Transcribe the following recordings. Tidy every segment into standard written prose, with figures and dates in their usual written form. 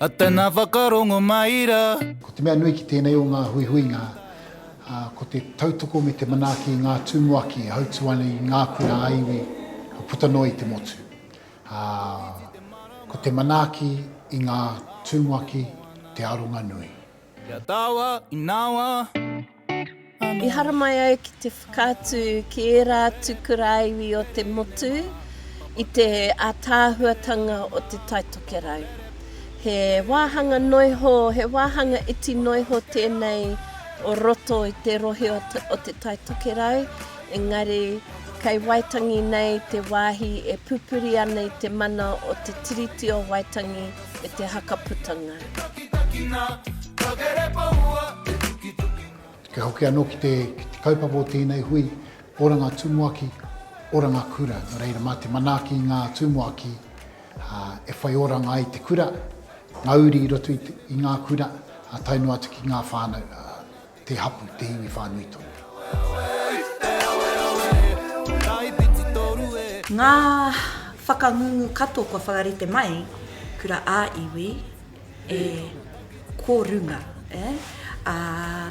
A tena whakarongo mai ra. Ko te mea nui ki tēnei o ngā huihuinga, ko te tautoko me te manaaki i ngā tumuaki e hautū ana i ngā kura ā-iwi puta noa i te motu. Ā, ko te manaaki i ngā tumuaki te aronga nui. Kia tawa i nawa. I haramai au ki te whakaatu ki ērā atu kura-iwi o te motu i te ātaahuatanga o Te Tai Tokerau. He wāhanga noiho, he wāhanga iti noiho tēnei o roto i te rohe o Te Tai Tokerau, engari kei Waitangi nei te wāhi e pupuri ana i te mana o Te Tiriti o Waitangi me te Hakaputanga. Kia hoki anō ki te, ki te kaupapa o tēnei hui, oranga tumuaki, oranga kura. Nō reira, mā te manaaki i ngā tumuaki ā, e whai oranga ai te kura, ngā uri i roto i, te, i ngā kura, ā, tae noa atu ki ngā whānau, ā, te hapu, te iwi whānui tonu. Ngā whakangungu katoa kua whakarite mai, kura ā-iwi, e ko runga, e. Ā,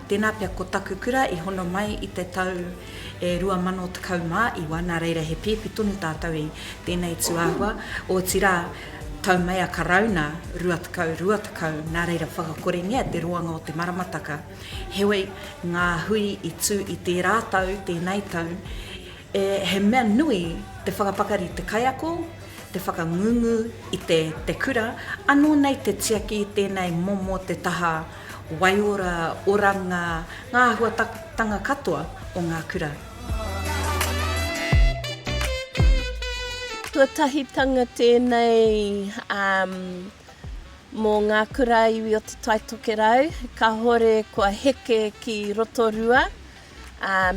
tēnā pea ko taku kura i hono mai i te tau e 2019, nā reira he pēpi tonu tātou i tēnei tūāhua, otirā, tau mai a Karauna 20, 20, nā reira whakakorengia te roanga o te maramataka. Heoi, ngā hui i tū i tērā tau, tēnei tau, e, he mea nui te whakapakari i te kaiako, te whakangungu i te, te kura, anō nei te tiaki i tēnei momo te taha waiora, oranga, ngā āhuatanga katoa o ngā kura. Tuatahitanga tēnei mō ngā kura iwi o Te Tai Tokerau, kāore kua heke ki Rotorua,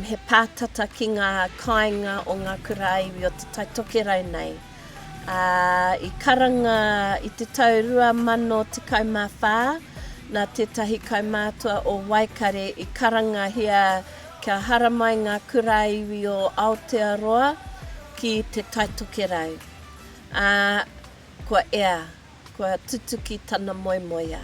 he pātata ki ngā kāinga o ngā kura iwi o Te Tai Tokerau nei. I karanga i te tau 2014, nā tētahi kaumātua o Waikare i karangahia Kia haramai ngā kura iwi o Aotearoa ki Te Taitokerau, ā, kua ea, kua tutuki tana moemoeā.